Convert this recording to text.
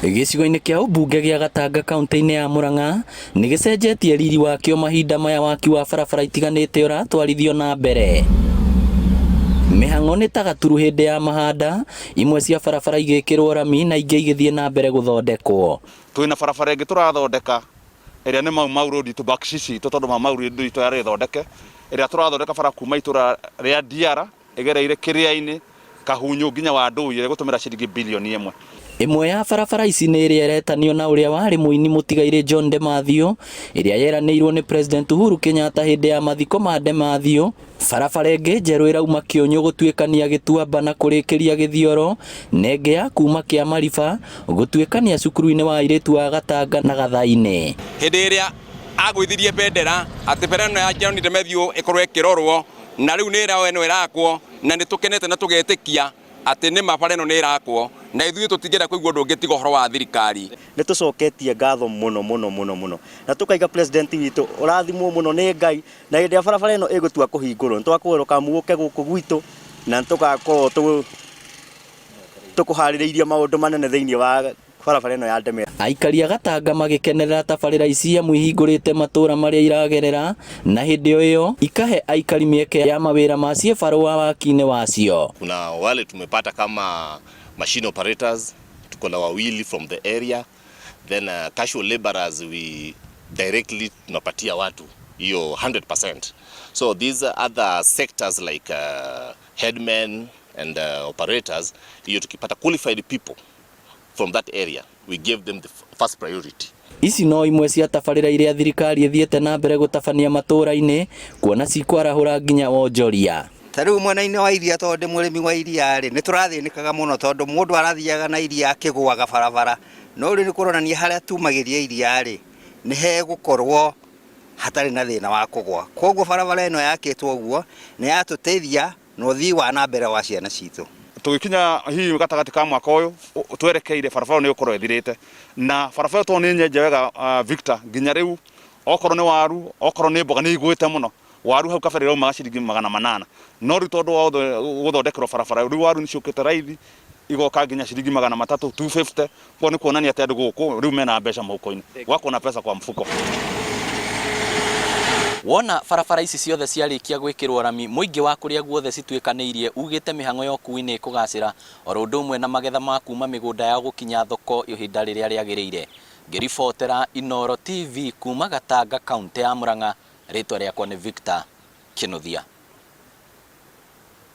Gĩcigo-inĩ kĩa ũmbunge gĩa Gatanga kaunti-inĩ ya Murang'a nĩ gĩcenjetie riri wakĩo mahinda maya waki wa barabara itiganĩte ũratwarithio na mbere. Mĩhang'o nĩ ta gaturu hĩndĩ ya mahanda, imwe cia barabara igĩkĩrwo rami na ingĩ igĩthiĩ na mbere gũthondekwo. Twĩna barabara ĩngĩ tũrathondeka ĩrĩa nĩ Mau Mau Road itũ Bakshishi itũ tondũ Mau Mau Road itũ yarĩ thondeke, ĩrĩa tũrathondeka bara kuma itũra rĩa Ndiara ĩgereire Kĩrĩa-inĩ, Kahunyũ nginya Wandũi ĩrĩa ĩgũtũmĩra ciringi bilioni ĩmwe. Ĩmwe ya barabara ici nĩ ĩrĩa ĩretanio na ũrĩa warĩ mũini mũtigairĩ John De Mathew, ĩrĩa yeranĩirwo nĩ President Uhuru Kenyatta hĩndĩ ya mathiko ma De Mathew. Barabara ĩngĩ njerũ ĩrauma Kĩũnyũ gũtuĩkania Gĩtuamba na kũrĩkĩria Gĩthioro, na ĩngĩ ya kuma Kĩamariba gũtuĩkania cukuru-inĩ wa airĩtu wa Gatanga na Gathainĩ. Hĩndĩ ĩrĩa agũithirie bendera atĩ bendera ĩno ya John De Mathew ĩkorwo ĩkĩrorwo na rĩu nĩ ĩno ĩrakwo na nĩ tũkenete na tũgetĩkia atĩ nĩ ma bara ĩno nĩ ĩrakwo na ithuĩ tũtingĩenda kũigua ũndũ ũngĩ tiga ũhoro wa thirikari. Nĩ tũcoketie ngatho mũno mũno mũno mũno na tũkaiga president witũ ũrathimwo mũno nĩ Ngai na hĩndĩ ĩrĩa barabara ĩno ĩgũtua kũhingũrwo nĩ twakũhoya ũkamuũke gũkũ gwitũ na nĩ tũgakorwo tũkũharĩrĩirie maũndũ manene thĩinĩ wa barabara ĩno ya Ndemera. Aikari a Gatanga magĩkenerera tabarĩra ici amu ihingũrĩte matũra marĩa iragerera na hĩndĩ o ĩyo ikahe aikari mĩeke ya mawĩra ma ciĩbarũa waki-inĩ wacio. Kuna wale tumepata kama machine operators, tuko na wawili from the area, then casual laborers we directly tunapatia watu hiyo 100%. So these other sectors like headmen and operators, hiyo tukipata qualified people from that area, we give them the first priority. Ici no imwe cia tabarĩra iria thirikari ĩthiĩte na mbere gũtabania matũra-inĩ kuona cikwarahũra nginya wonjoria. Ta rĩu mwena-inĩ wa iria tondũ ndĩ mũrĩmi wa iria rĩ, nĩ tũrathĩnĩkaga mũno tondũ mũndũ arathiaga na iria akĩgũaga barabara, no rĩu nĩ kũronania harĩa tumagĩria iria rĩ, nĩ hegũkorwo hatarĩ na thĩna wa kũgwa. Koguo barabara ĩno yakĩtwo ũguo nĩ yatũteithia na ũthii wa na mbere wa ciana citũ. Tũgĩkinya hihi gatagatĩ ka mwaka ũyũ twerekeire barabara ĩyo nĩ ĩgũkorwo ĩthirĩte na barabara ĩyo tondũ nĩ nyenje wega Victor, nginya rĩu okorwo nĩ waru okorwo nĩ mboga nĩ igwĩte mũno. Waru hau kabere ĩraumaga ciringi 800 no rĩu tondũ wa gũthondekerwo barabara rĩu waru nĩ ciũkĩte raithi igoka nginya ciringi 300 250. Koguo nĩ kuonania atĩ andũ gũkũ rĩu mena mbeca mũhuko-inĩ, wako na pesa kwa mfuko. Wona barabara ici ciothe ciarĩkia gwĩkĩrwo rami, mũingĩ wa kũrĩa guothe cituĩkanĩirie ugĩte mĩhang'o ya ũkui nĩ ĩkũgacĩra oro ũndũ ũmwe na magetha ma kuma mĩgũnda yao gũkinya thoko ihinda rĩrĩa rĩagĩrĩire. Ngĩribotera Inooro TV kuma Gatanga kauntĩ ya Murang'a, rĩtwa rĩakwa nĩ Victor Kĩnuthia.